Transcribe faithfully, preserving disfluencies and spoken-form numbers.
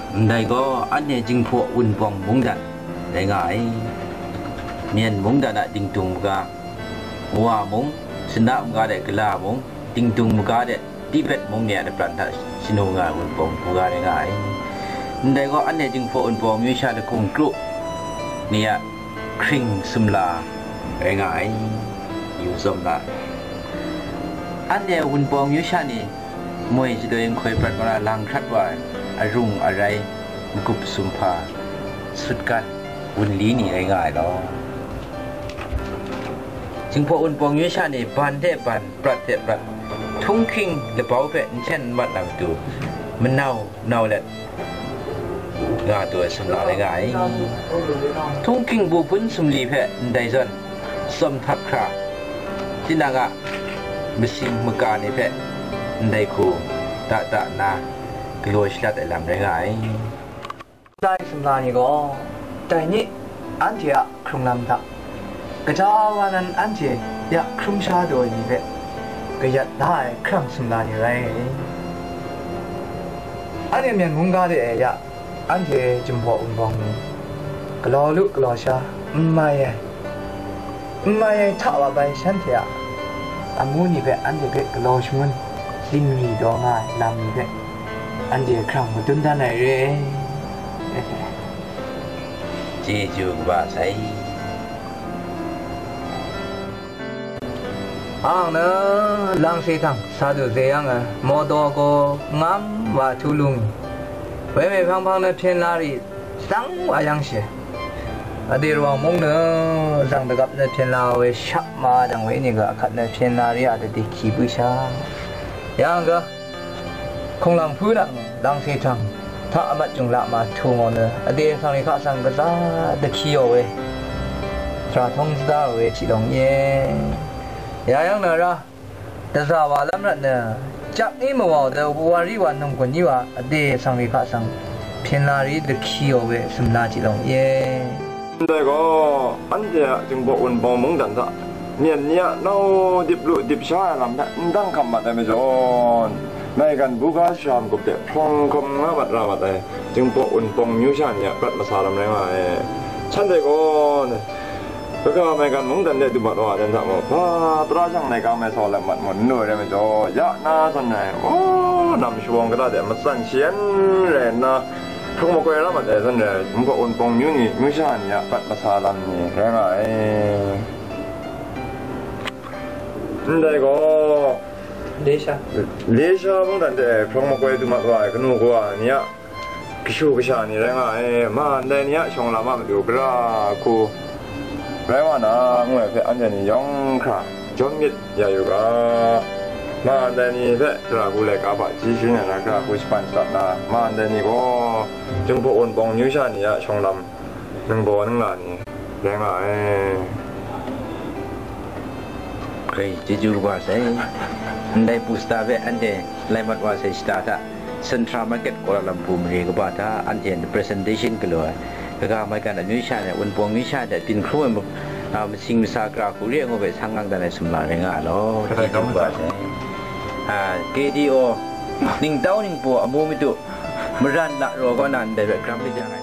Ndai gaw anhte Jinghpaw Wunpawng mungdan rai nga ai. Myen mungdan a dingdung maga, Wa mung, Shana maga de Gala mung, dingdung maga de Tibet mung ni a lapran hta shanu nga ai Wunpawng hkungga rai nga ai. Ndai gaw anhte Jinghpaw Wunpawng amyu sha lahkung kru ni a hkring sumla rai nga ai. Yu tsawm la. Anhte Wunpawng amyu sha ni moi chadoi nhtoi prat mara lang hkrat wa ai arung arai, magup sumhpa, sutgan, wunli ni rai nga ai law. Jinghpaw Wunpawng amyu sha ni ban hte ban, prat hte prat, htunghking labau hpe n hten n mat na matu, manau nau let nga taw ai sumla rai nga ai. Htunghking buhpun sumli hpe ndai zawn tsawm htak hkra, tinang a masing maka ni hpe ndai hku da da nna galaw shalat ai lam rai nga ai. Ndai sumla ni gaw, dai ni anhte a hkrung lam hta, gaja wa nan anhte ya hkrum sha daw ai ni hpe kayat da ai hkrang sumla ni rai. Anhte myen mungga de e ya, anhte Jinghpaw Wunpawng ni, galaw lu galaw sha, n mai ai, n mai ai hta wa bai shanhte a amu ni hpe anhte hpe galaw shangun, zingri daw nga ai lam ni hpe anhte hkrang madun dan ai re ai. Chyeju kaba sai. Ang na lang se htang sa du ze yang ai, mawdaw gaw ngam wa htu lung, woi woi hpang hpang na hpyen la ri, tsang wa yang she, ade rawng mung na zang dagap na hpyen la woi shap ma dang woi ni ga hkat na hpyen la ri a dadi hkyi bu sha, yang ga, hkunglang hpu nang lang se htang hta amat jung la ma htu ngau na, ade sang ri hka sang kaza dahkyi yaw we, sara htawng sada we hti lawng ye. Ya yang na ra, daza wa lam rat na, jak ni mawa da wa ri wa num gun ni wa, ade sang ri hka sang, hpyen la ri dahkyi yaw we, sumla hti lawng ye. Ndai gaw, anhte a Jinghpaw Wunpawng mungdan hta, myen ni a nau dip lu dip sha ai lam hpe n dang hkam mat ai majaw, maigan buga shara magup de hprawng hkawm nga mat ra mat ai Jinghpaw Wunpawng amyu sha ni a prat masa lam rai nga ai. Shanhte gaw, kaga maigan mungdan de du mat wa ai hta mung, hpa tara shang laika mai sau lam mat mung n lu ai rai majaw, ya na zawn rai, o, nam shawng kata de matsan shayan rai nna, hkrung makoi ra mat ai zawn rai, Jinghpaw Wunpawng amyu ni, amyu sha ni a prat masa lam ni rai nga ai. Ndai gaw, Lesha. Lesha mungdan de hkrung makoi du mat wa ai kanu kawa ni a kashu kasha ni rai nga ai. Ma ndai ni a shawng lam a matu gara hku rai wa na, ngu ai hpe anhte ni yawng hkra jawm myit ya yu ga. Ma ndai ni hpe tara hku laika hpaji sharin ai na, gara hku shapan sat na, ma ndai ni gaw Jinghpaw Wunpawng amyu sha ni a shawng lam ningbaw ningla ni rai nga ai. Hkrai chyeju kaba sai. Ndai poster hpe anhte lai mat wa sai shata hta, Central Market, Kuala Lumpur mare kaba hta anhte presentation galaw ai. Kaga maigan amyu sha ni, Wunpawng amyu sha ni byin hkrum ai ma-, a, masing masa gara hku re ai ngu hpe sang lang dan ai sumla rai nga ai law. Chyeju kaba sai. A, K D O, ningtau ningpu amu matu, maran la raw kaw na ndai hpe gram lijang ai.